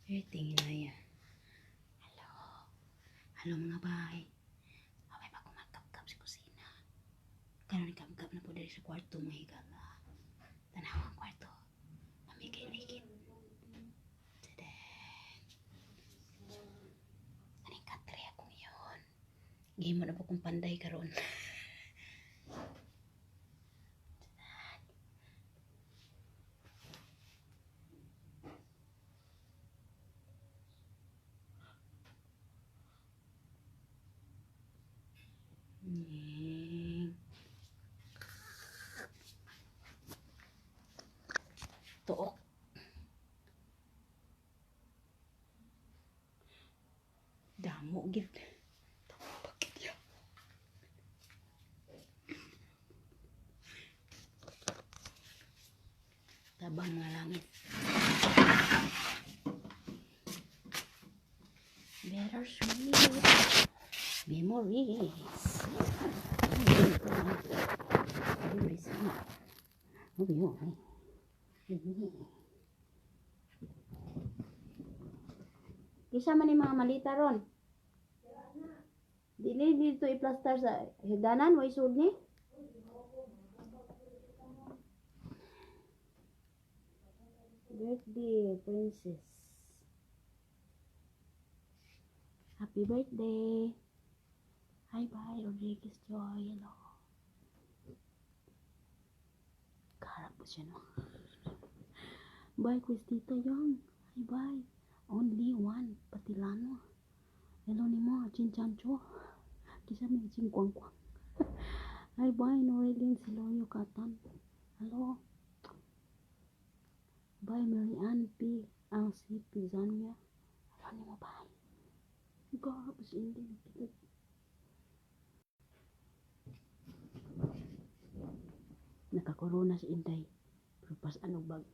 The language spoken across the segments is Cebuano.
Everything na ya. Hello. Hello, mga bay. Abay pa ko magkapkap sa kusina. Karon kapkap na po diri sa kwarto, mga higala. Tanaw ang kwarto. Ami kay ligid. Tadan. Kaning katre akong iyon. Gihimo na po kong panday karon. Ning. Tuok. Damo gid. Bakit ya? Tabang mga langit. Bittersweet memories. Memories. Uy, uy. Kisa man ni mga malita ron. Dili dito i-plaster sa higdanan, way sud ni. Birthday, princess. Happy birthday. Hi, bye, Rodriguez Joy. Hello. Karap po siya, no? Bye, Christita Young. Hi, bye. Only one. Patilano. Hello ni mo, Chinchancho. Kisa may Chingkwang Kwang. Hi, bye, Norilyn Siloyo Katan. Hello. Bye, Mary Ann P. Ang si Pizania. Hello ni mo, bye. Garap si Indy. Nakita. Nakakorona si Inday. Pero pas ano bag.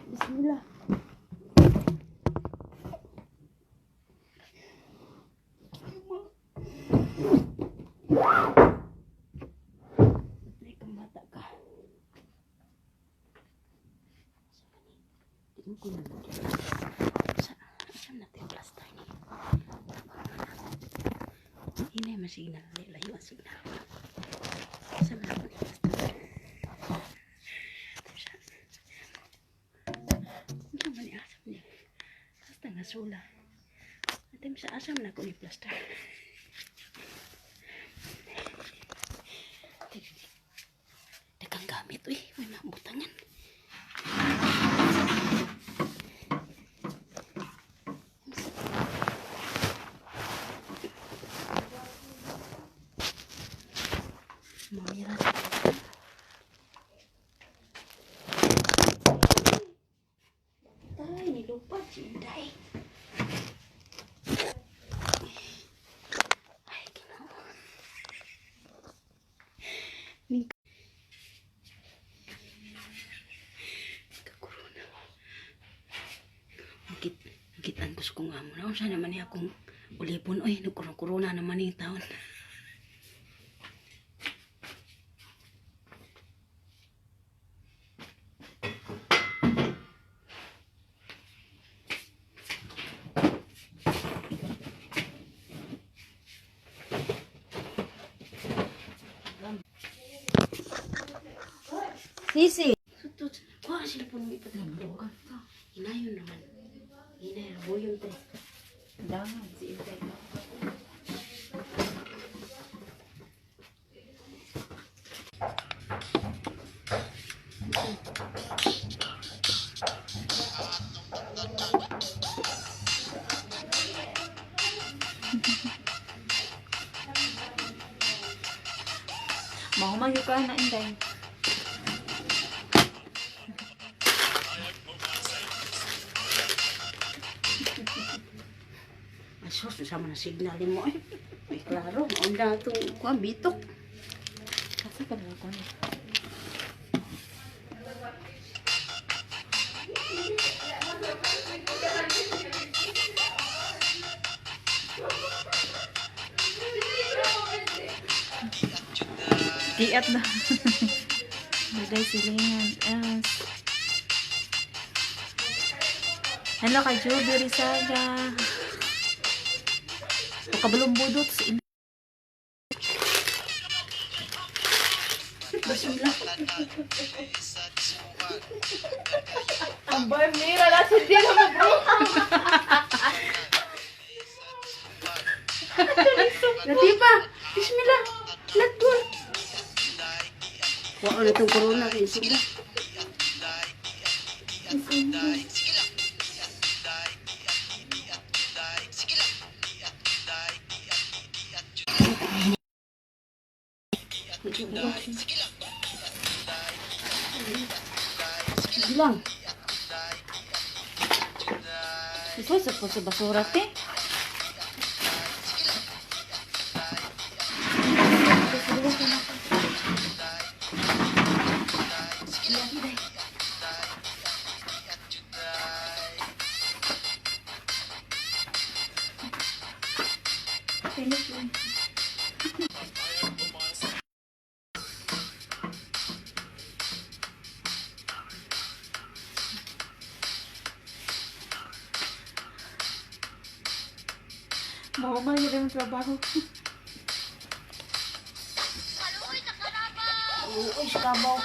Bismillah. Ay, kang bata ka. Sa ni? Di ko na Sa, saan natin plaster ni? Hinay man signal. Layo ang signal. Saan man ako ni plaster? Siya. Ano man ni asam ni? Basta nga sula. Atim sa asam na ko ni plaster. Dagang gamit, uy. May mabutangan. Mamira sa Tay, nilupad si Inday. Ay, Ginoo. Ning Kakorona. Git gitan ko sa kong amo na. Unsa naman niya akong ulipon oy, nagkorona naman ni taon. Sisi. Sutut. Kuha sila po nung ipatlog. Hinayon naman. Hinayon. Buyong tre. Dangan si Inday. Mahuman yung ka na, Inday. Ay, sus, sama na signal mo eh. Ay, klaro. Maunda itong kuha, bitok. Kasi ka na ko na. Tiat na. Guys, silingan. Yes. Hello kay Juby Rizaga. O kabalong budot si Inday. Bismillah. Ang boy, mira lang si Dino mo, bro. Latifa, bismillah. Let go. Wa na itong corona kay isog. Sige lang. Ito sa po sa basura, te. Mahuman yun ang trabaho. Uy, kabaw.